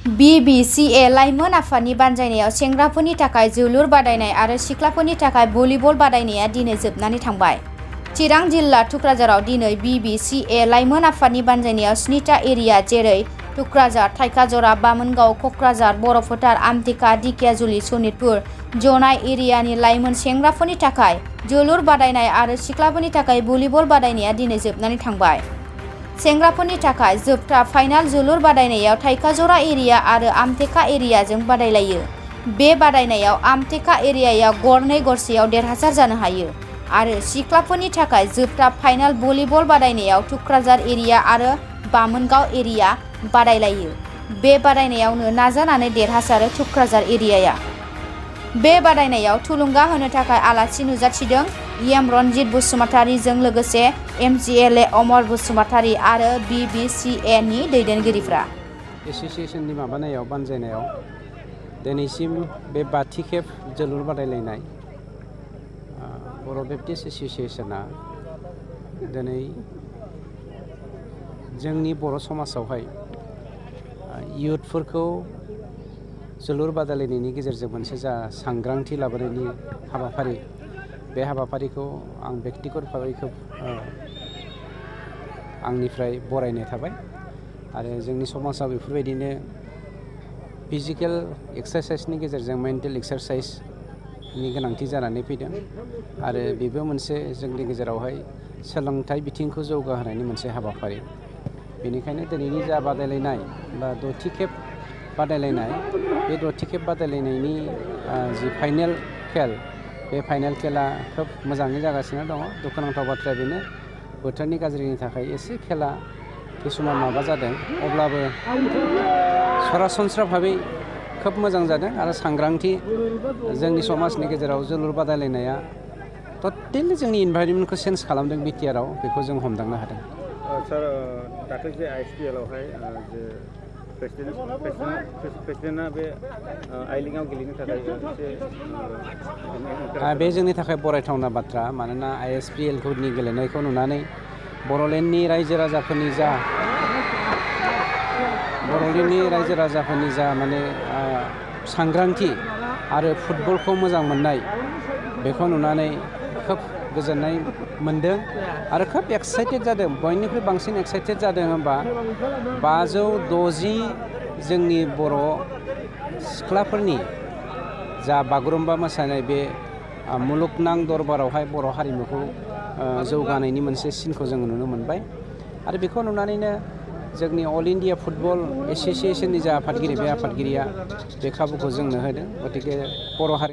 BBCA लाइमोन आफादनि बानजायनायाव सेंग्राफोरनि थाखाय जोलुर बादायनाय आरो सिख्लाफोरनि थाखाय भलिबल बादायनाया दिनै जोबनानै थांबाय। चिरां जिल्ला थुक्राझाराव दिनै BBCA लाइमोन आफादनि बानजायनायाव 7टा एरिया जेरै थुक्राझार, थाइखाजरा, बामोनगाव, कक्राझार, बर'फोथार, आमथेखा, दिकियाजुलि, सनितपुर, जनाय एरियानि लाइमोन सेंग्राफोरनि थाखाय जोलुर बादायनाय आरो सिख्लाफोरनि थाखाय भलिबल बादायनाया दिनै जोबनानै थांबाय। सेंग्राफोरनि थाखाय जोबथा फाइनाल जोलुर बादायनायाव थाइखाजरा एरिया आरो आमथेखा एरियाजों बादायलायो। बे बादायनायाव आमथेखा एरियायाव गरनै गरसेयाव देरहासार जानो हायो आरो सिख्लाफोरनि थाखाय जोबथा फाइनाल भलिबल बादायनायाव थुक्राझार एरिया आरो बामोनगाव एरिया बादायलायो। बे बादायनायावनो नाजानानै देरहासारो थुक्राझार एरियाया। बे बादायनायाव थुलुंगा होनो थाखाय आलासि नुजाथिदों एम रनजित बसुमतारीजों लोगोसे MCLA अमर बसुमतारी आरो BBCA नि दैदेनगिरिफ्रा। एसोसिएशननि माबानायाव बानजायनायाव दिनैसिम बे 5थि खेब जोलुर बादायलायनाय बर' बेप्टिस्ट एसोसिएशना दिनै जोंनि बर' समाजावहाय इयुथफोरखौ जोलुर बादायलायनायनि गेजेरजों मोनसे जा सांग्रांथि लाबोनायनि हाबाफारि, बे हाबाफारिखौ आं बेक्तिगत भाबै खोब आंनिफ्राय बरायनाय थाबाय आरो जोंनि समाजाव बेफोरबायदिनो फिजिकेल एक्सारसाइसनि गेजेरजों मेन्टेल एक्सारसाइसनि गोनांथि जानानै फैदों आरो बेबो मोनसे जोंनि गेजेरावहाय सोलोंथाइ बिथिंखौ जौगाहोनायनि मोनसे हाबाफारि। बेनिखायनो दिनैनि जा बादायलायनाय बा 6थि खेब बादायलायनाय, बे 6थि खेब बादायलायनायनि जि फाइनेल खेल, बे फाइनेल खेला खोब मोजाङै जागासिनो दङ। दुखुनांथाव बाथ्राया बेनो, बोथोरनि गाज्रिनि थाखाय एसे खेला किसुमान माबा जादों, अब्लाबो सरासनस्रा भाबै खोब मोजां जादों आरो सांग्रांथि जोंनि समाजनि गेजेराव जोलुर बादायलायनाया टटेलि जोंनि इनभाइरनमेन्टखौ चेन्ज खालामदों बिटिआरआव, बेखौ जों हमदांनो हादों। सार, दाख्लैसो ISPLआवहाय जे प्रेसिडेन्टआ बे आइ-लिगआव गेलेनो थाखाय बे जोंनि थाखाय बरायथावना बाथ्रा। मानोना ISPLफोरनि गेलेनायखौ नुनानै बड'लेण्डनि रायजो राजाफोरनि जा माने सांग्रांथि आरो फुटबलखौ मोजां मोननाय, बेखौ नुनानै खोब गोजोननाय मोनदों आरो खोब एक्साइटेड जादों। बयनिख्रुइ बांसिन एक्साइटेड जादों होनबा 560 जोंनि बर' सिख्लाफोरनि जा बागुरुम्बा मोसानाय, बे मुलुगनां दरबारावहाय बर' हारिमुखौ जौगानायनि मोनसे सिनखौ जोङो नुनो मोनबाय आरो बेखौ नुनानैनो जोंनि अल इन्डिया फुटबल एसोसिएशननि जा आफादगिरि, बे आफादगिरिया बे खाबुखौ जोंनो होदों। गतिके बर' हारि